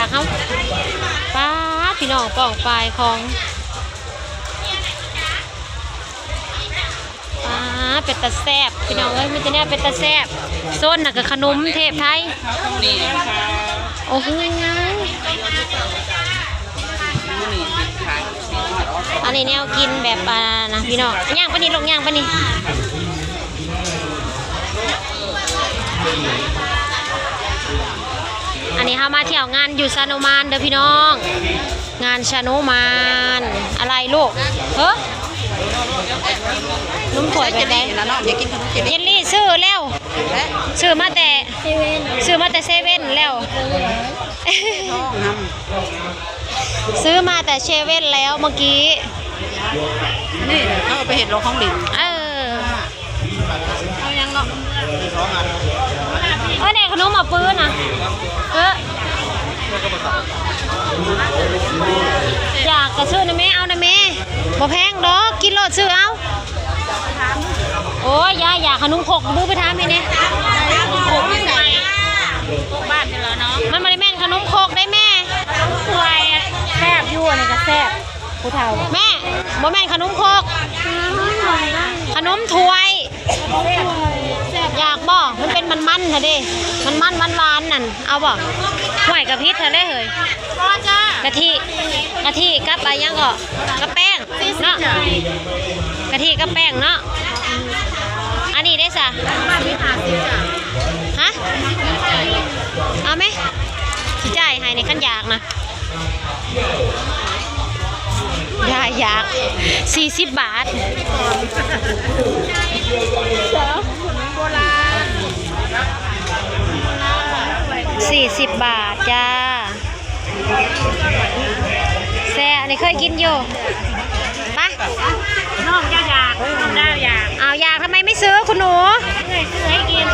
ເຮົາ ປາດ ພີ່ນ້ອງ ປ້ອງປາຍຂອງ ປາດ ເປັນຕາແຊບ ພີ່ນ້ອງເອີຍ ມີແຕ່ແນວເປັນຕາແຊບ. ໂຊນນັ້ນກໍຂະໜົມເທບໄທ ນີ້ ໂອ້ໂຫ ອັນນີ້ແນວກິນແບບ ອ່າ ນະ ພີ່ນ້ອງ ຍ່າງໄປນີ້ລູກ ຍ່າງໄປນີ້. ອັນນີ້ເຮົາມາທ່ຽວງານຢູ່ຊານຸມານເດີພີ່ນ້ອງ ງານຊານຸມານ. ອະໄລລູກ? ເຮີ ນົມຖ້ວຍແບບໃດ? ເຢລລີ້ຊື້ແລ້ວ ຊື້ມາແຕ່ ຊື້ມາແຕ່ເຊເວັ່ນແລ້ວ ຊື້ມາແຕ່ເຊເວັ່ນແລ້ວເມື່ອກີ້. ນີ້ເຂົາເອົາໄປເຮັດໂລະຂອງຫຼິ້ນ ເອີ. ເອົາຫຍັງເນາະ? ເອີ ແດ່ ຂະໜົມເອົາປືນນະ ເອີ ຢາກກະຊື້ນະແມ່ ເອົານະແມ່ ບໍ່ແພງດອກ ກິນໂລດ ຊື້ເອົາ. ໂອ້ຍ ຢາ ຢາ ຂະໜົມຄົກ ບູໄປຖາມໃຫ້ແດ່ ມັນບໍ່ໄດ້ແມ່ນຂະໜົມຄົກເດ້ແມ່ ຖ້ວຍແຊບຢູ່ ອັນນີ້ກະແຊບ. ຜູ້ເຖົ້າ ແມ່ ບໍ່ແມ່ນຂະໜົມຄົກ ຂະໜົມຖ້ວຍ ຢາກບໍ່? ມັນເປັນມັນໆຫັ້ນເດ້ ມັນໆຫວານໆນັ້ນ ເອົາບໍ່? ຫ້ວຍ ກະຜິດຫັ້ນເດ້ເຮີ້ຍ ກະທິ ກະທິກັບ ອາ ຫຍັງເກາະ ກັບແປ້ງເນາະ ກະທິກັບແປ້ງເນາະ. ອັນນີ້ເດ້ຊະ ຮະ ເອົາແມະ ຊິຈ່າຍໃຫ້ນີ້ ຄັນຢາກນະ. ຢາຢາກ ສີ່ສິບບາດ ສີ່ສິບບາດຈ້າ. ແຊບ ອັນນີ້ເຄີຍກິນຢູ່ ໄປ ນ້ອງເຈົ້າຢາກ ນ້ອງດາວຢາກ ອ້າວ ຢາກ ທຳໄມໄມ່ຊື້ຄຸນໜູ? ເອື້ອຍຊື້ໃຫ້ກິນ.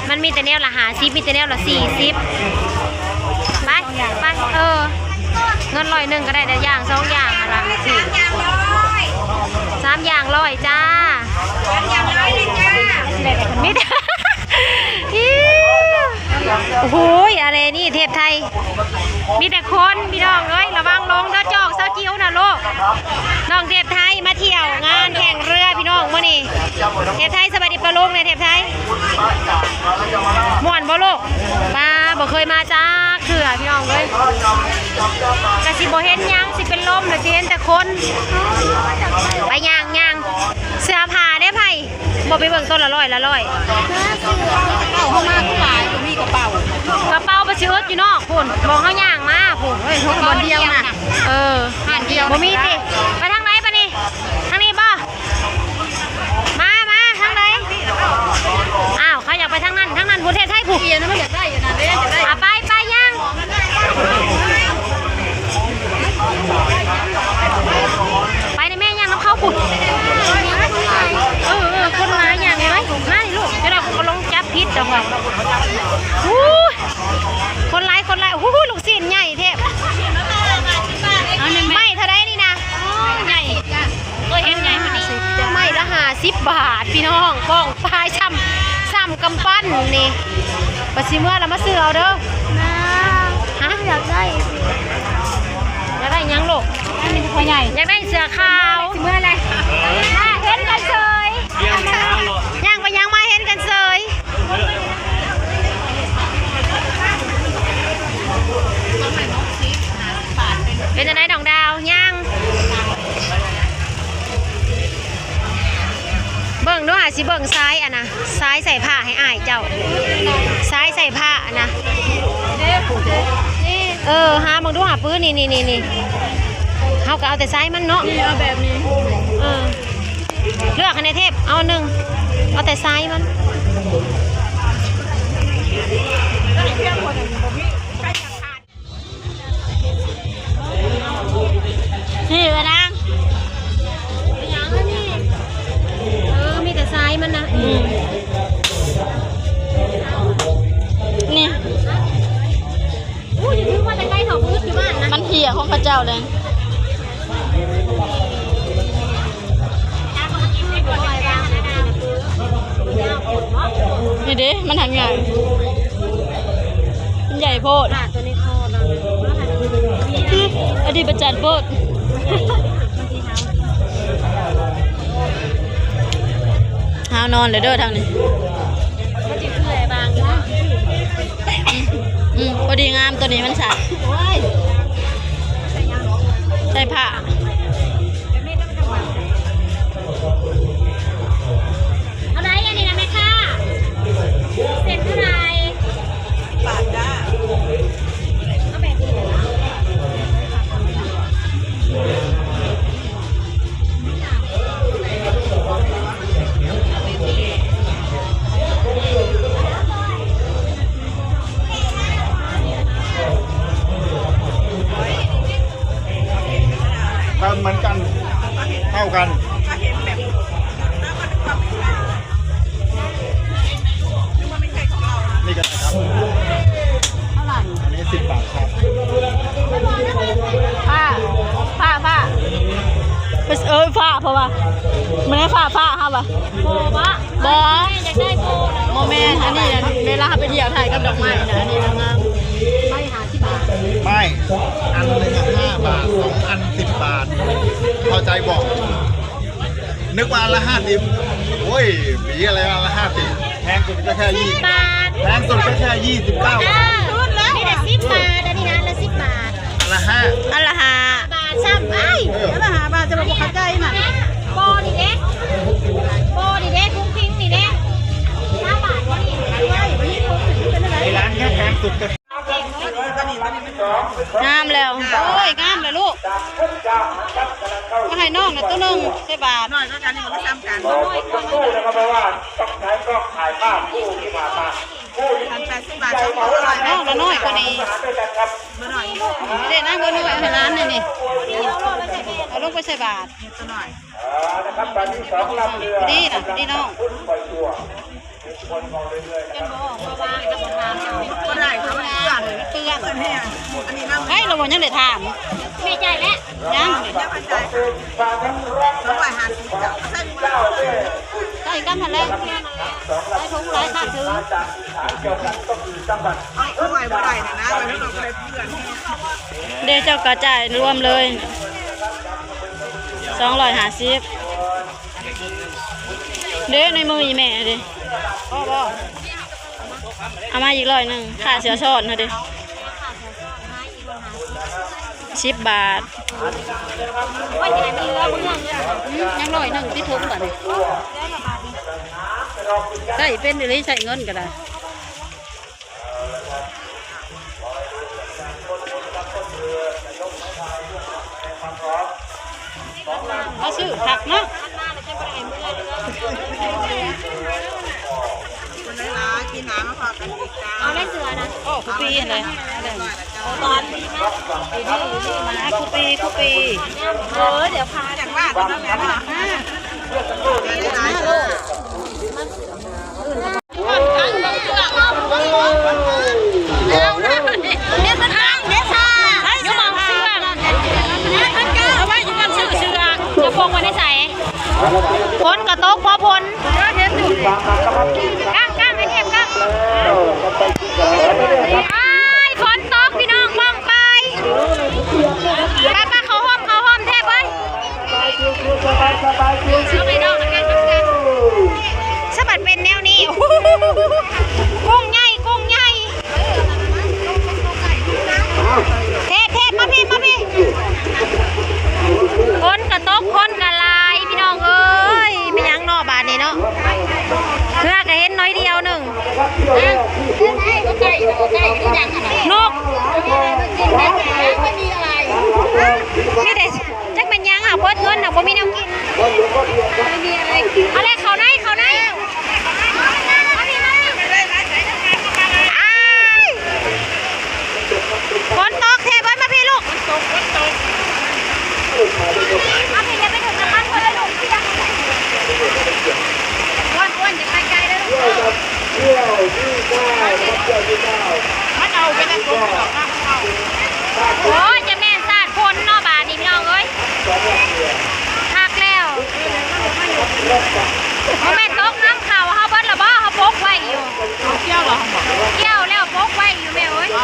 ມັນມີແຕ່ແນວລະຫ້າສິບ ມີແຕ່ແນວລະສີ່ສິບ ໄປ ໄປ ເອີ ເງິນຮ້ອຍໜຶ່ງກະໄດ້ແຕ່ຢ່າງສອງຢ່າງຫັ້ນລະ ສາມຢ່າງຮ້ອຍ ສາມຢ່າງຮ້ອຍຈ້າ ມີແຕ່ ໂອ້ໂຫ ອາເລນີ້ເທບໄທ ມີແຕ່ຄົນ ພີ່ນ້ອງເອີຍ ລະວັງລົງເດີ ຈອກສາວຈິ້ວນະລູກ. ນ້ອງເທບໄທມາທ່ຽວງານແຂ່ງເຮືອພີ່ນ້ອງມື້ນີ້ ເທບໄທ ສະບາຍດີປ້າລຸງແດ່ ເທບໄທ ມ່ວນບໍ່ລູກ? ປ້າ ບໍ່ເຄີຍມາຈັກເທື່ອພີ່ນ້ອງເອີຍ ກະຊິບໍ່ເຫັນຫຍັງ ຊິເປັນລົມ ຊິເຫັນແຕ່ຄົນ ໄປຍ່າງ ຍ່າງ ເສື້ອຜ້າເດ້ໃຜ ບໍ່ໄປເບິ່ງໂຕລະຮ້ອຍລະຮ້ອຍ ເອົາເຮົາມາຄືຫຼາຍ ບໍ່ມີກະເປົາ ກະເປົາໄປຊິອຶດຢູ່ນອກພຸ້ນ ບອກເຮົາຍ່າງມາພຸ້ນ ເຮີ້ຍ ເຮົາບ່ອນດຽວນະ ເອີ ບ່ອນດຽວ ບໍ່ມີຕິ ໄປທາງໃດບາດນີ້ ທາງນີ້ບໍ່ ມາ ມາ ທາງໃດ ອ້າວ ເຂົາຢາກໄປທາງນັ້ນ ທາງນັ້ນພຸ້ນ ເທບໄທພຸ້ນ ອາ ໄປ ໄປ ຍ່າງ ໄປນະແມ່ ຍ່າງນຳເຂົາພຸ້ນ ເອີ ເອີ ຄົນຫຼາຍ ຍ່າງໄປ ມານີ້ລູກ ຈະໄດ້ບໍ່ລົງຈັບຜິດດອກ ອູ້ຍ ຄົນຫຼາຍ ຄົນຫຼາຍ ອູ້ຍ ລູກຊີ້ນໃຫຍ່ແທ້ ໄມ້ເທົ່າໃດນີ້ນະ ໃຫຍ່ ເຄີຍເຫັນໃຫຍ່ປານນີ້ ໄມ້ລະຫ້າສິບບາດ ພີ່ນ້ອງ ປ້ອງປາຍ ຊ້ຳ ຊ້ຳກຳປັນນີ້ ປາຊິເມືອລະມາຊື້ເອົາເດີ ນາ ຮະ ຢາກໄດ້ ຢາກໄດ້ຫຍັງລູກ? ອັນນີ້ພໍ່ໃຫຍ່ ຢາກໄດ້ເສື້ອຂາວ ຊິເມືອແລ້ວ ເຫັນກັນເສີຍ ຍ່າງໄປຍ່າງມາເຫັນກັນເສີຍ ເປັນຈັ່ງໃດນ້ອງດາວ? ຍ່າງ ເບິ່ງດູຫາ ຊິເບິ່ງຊາຍອັນນະ ຊາຍໃສ່ຜ້າໃຫ້ອ້າຍເຈົ້າ ຊາຍໃສ່ຜ້າອັນນະ ເອີ ຫາເບິ່ງດູຫາ ປື ນີ້ ນີ້ ນີ້ ເຮົາກະເອົາແຕ່ຊາຍມັນເນາະ ນີ້ເອົາແບບນີ້ ເອີ ເລືອກໃຫ້ແດ່ເທບ ເອົາໜຶ່ງ ເອົາແຕ່ຊາຍມັນ. ນີ້ລະນາງ ເອີ ມີແຕ່ຊາຍມັນນະ ອືມ ນີ້ ໂອ້ຍ ຖືມາແຕ່ໄກເທົ່າພືດຢູ່ບ້ານນະ ມັນເຫ່ຍຂອງເຂົາເຈົ້າເລີຍ. ນີ້ເດ້ ມັນຫັກໃຫຍ່. ໃຫຍ່ໂພດ ປາກຕົວນີ້ພໍແລ້ວນະ ອັນນີ້ປະຈັນໂພດ. ຫາວນອນເລີຍເດີທາງນີ້ ມັນຊິເປື່ອຍບາງເນາະ. ອືມ ພໍດີງາມ ຕົວນີ້ມັນສະ ໂອ້ຍ ໃສ່ຜ້າ. ເທົ່າໃດອັນນີ້ນະແມ່ຄ້າ? ເສັ້ນເທົ່າໃດ? ບາດຈ້າ. ເອົາແບບນີ້. ເອີ ເໝືອນກັນ ເທົ່າກັນ ນີ້ກໍໄດ້ຄັບ ເທົ່າໃດ? ອັນນີ້ສິບບາດຄັບ. ຟ້າ ຟ້າ ຟ້າ ເອີ ຟ້າ ເພາະວ່າ ມັນໃຫ້ຟ້າ ຟ້າເຮົາວ່າ ບໍ່ວະ ບໍ່ ຢາກໄດ້ໂບນະ ບໍ່ແມ່ນ ອັນນີ້ນະ ເວລາເຮົາໄປທ່ຽວຖ່າຍກັບດອກໄມ້ນະ ອັນນີ້ນະງາມ. ໄມ້ຫ້າສິບບາດ ໄມ້ອັນໜຶ່ງຫ້າບາດ ສອງອັນສິບບາດ ເຂົ້າໃຈບໍ່? ນຶກວ່າອັນລະຫ້າສິບ ໂອ້ຍ ມີອະໄລອັນລະຫ້າສິບ ແພງສຸດກໍແຄ່ ສິບບາດ ແພງສຸດກໍແຄ່ ຊາວເກົ້າບາດ. ເອີ ມີແຕ່ສິບບາດ ອັນນີ້ນະ ອັນລະສິບບາດ ອັນລະຫ້າ ອັນລະຫ້າບາດຊ້ຳ. ເອີ ອັນລະຫ້າບາດ ຈະບໍ່ເຂົ້າໃຈນະ ບໍ່ນີ້ເດ້ ບໍ່ນີ້ເດ້ ພຸ້ງພິງນີ້ເດ້ ຊາວບາດບໍ່ນີ້ ໃນຮ້ານແຄ່ແພງສຸດກໍ ງາມແລ້ວ ໂອ້ຍ ງາມແລ້ວລູກ ມາໃຫ້ນ້ອງນະໂຕໜຶ່ງ ໃສ່ບາດ ນ້ອຍກວ່າກັນ ນີ້ມັນຊ້ຳກັນ ນ້ອຍກວ່າ ອັນແປດສິບບາດ ສອງໂຕລະຮ້ອຍ ນ້ອງລະນ້ອຍກວ່ານີ້ ບໍ່ນ້ອຍ ເດ້ ນາງບໍ່ນ້ອຍ ໃຫ້ຫຼານນີ້ ນີ້ ເອົາລົງໄປໃສ່ບາດ ໂຕນ້ອຍ ພໍດີນະ ພໍດີນ້ອງ. ຈົນບໍ່ອອກ ເພາະວ່າຈະບໍ່ຖາມເອົາ ບໍ່ໄດ້ ເພາະມັນເປື້ອນ ມັນເປື້ອນ ເປື້ອນແຮງ ອັນນີ້ນຳ ໃຜລະບໍ່ຍັງໄດ້ຖາມ ແມ່ຈ່າຍແລ້ວ ຍັງ ຍັງບໍ່ຈ່າຍ ສອງຮ້ອຍຫ້າສິບ ເຈົ້າ ໃສ່ກັນຫັ້ນແຫຼະ ຫຼາຍຖົງຫຼາຍຄາດເຖິງ ເອົາ ບໍ່ໄດ້ນະ ໄປທາງນອກບໍ່ໄດ້ ເພື່ອນແຮງ ເດ້ ເຈົ້າກໍຈ່າຍລວມເລີຍ ສອງຮ້ອຍຫ້າສິບ. ເດ້ ໃນມືອີ່ແມ່ເດ້ ພໍບໍ່? ເອົາມາອີກຮ້ອຍໜຶ່ງ ຄ່າເສື້ອຊ້ອນຫັ້ນເດ້ ສິບບາດ ອືມ ຍັງຮ້ອຍໜຶ່ງຕິດຖົງບາດນີ້ ໃຊ້ເປັນອີ່ຫຼີ ໃຊ້ເງິນກໍໄດ້. ເຮົາຊື້ຄັກເນາະ ຄົນຫຼາຍໆ ປີໜ້າມາພໍ້ກັນອີກຈ້າ ເອົາໄດ້ເສື້ອນະ ໂອ້ ຄູ່ປີຫັ້ນແຫຼະ ເອົາຕອນປີນີ້ ປີນີ້ ມາຄູ່ປີ ຄູ່ປີ ເອີ ດຽວພາ ຢາກວ່າຕອນນັ້ນແຫຼະເນາະ ຫຼາຍໆ ເດີ. ເອົາໄວ້ຢູ່ບ້ານຊື້ເສື້ອ ຈະພົກໄວ້ໃນໃສ? ຝົນກໍຕົກພໍພົນ ກ້າງໆ ໄອ້ເທບກ້າງ ອ້າຍ ຝົນຕົກພີ່ນ້ອງ ປ້ອງປາຍ ໄປໆ ເຂົ້າຮ່ມ ເຂົ້າຮ່ມແທບເອີຍ. ສະບັດເປັນແນວນີ້ ກຸ້ງໃຫຍ່ ກຸ້ງໃຫຍ່ ເທບ ເທບ ມາພີ້ ມາພີ້ ຝົນກະຕົກ ຄົນກະຫຼາຍ ພີ່ນ້ອງເອີຍ ແມ່ນຫຍັງເນາະ ບາດນີ້ເນາະ ເຮືອກະເຫັນໜ້ອຍດຽວໜຶ່ງ ນົກ ມີແຕ່ ຈັກແມ່ນຫຍັງ ຫາເບິດເງິນ ຫາບໍ່ມີແນວກິນ ເອົາແລ້ວ ເຂົ້າໃນ ເຂົ້າໃນ ອ້າຍ ຝົນຕົກແທ້ເບິດ ມາພີ້ລູກ ຝົນຕົກ ຝົນຕົກ ມາພີ້ ຢ່າໄປເຖິງນ້ຳມັນຄົນລະລູກ ອ້ວນໆ ຢ່າໄປໄກເດີລູກ ມັນເອົາໄປແລ້ວ ໂອ້ຍ ຈະແມ່ນສາດຝົນເນາະ ບາດນີ້ພີ່ນ້ອງເອີຍ ຄັກແລ້ວ ບໍ່ແມ່ນຕົກນ້ຳເຂົ້າເຮົາເບິດລະບໍ ເຮົາປົກໄວ້ຢູ່ ກ່ຽວແລ້ວ ປົກໄວ້ຢູ່ແມ່ເອີຍ.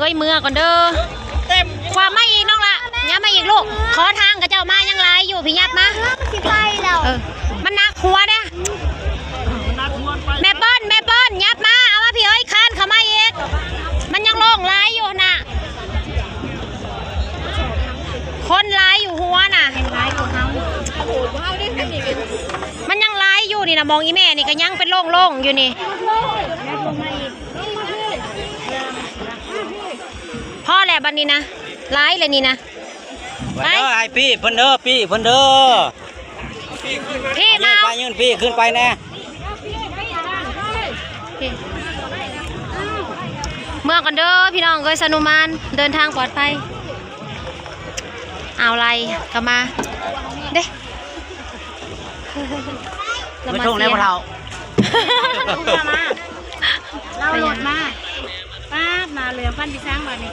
ເອີຍ ເມືອກ່ອນເດີ. ຂວາມາອີກນ້ອງລະ ຫຍັບມາອີກລູກ. ຂໍທາງຂະເຈົ້າມາຍັງຫຼາຍຢູ່ ພີ່ຫຍັບມາ. ເອີ ມັນໜັກຫົວເດ້. ແມ່ເປີ້ນ ແມ່ເປີ້ນ ຫຍັບມາ ເອົາມາພີ່ເອີຍ ຄານເຂົ້າມາອີກ. ມັນຍັງໂລ່ງຫຼາຍຢູ່ຫັ້ນນະ ຄົນຫຼາຍຢູ່ຫົວນະ. ມັນຍັງຫຼາຍຢູ່ນີ້ນະ ໝ່ອງອີ່ແມ່ນີ້ກະຍັງເປັນໂລ່ງໆຢູ່ນີ້. ພໍແລ້ວບັດນີ້ນະ ຫຼາຍແລ້ວນີ້ນະ. ໄປ ໄປເດີ ໃຫ້ປີ້ເພິ່ນເດີ ປີ້ເພິ່ນເດີ. ພີ່ມາ ໄປຍື່ນ ໄປຍື່ນ ປີ້ຂຶ້ນໄປແດ່. ເມືອກ່ອນເດີພີ່ນ້ອງເອີຍ ສະນຸມານ ເດີນທາງປອດໄພ. ເອົາໄລ່ເຂົ້າມາເດ້. ລະມາເຊຍ ລາວລົດມາ ປາດ ໜ້າເຫຼືອງ ຟັນຊິຊ້າງບາດນີ້.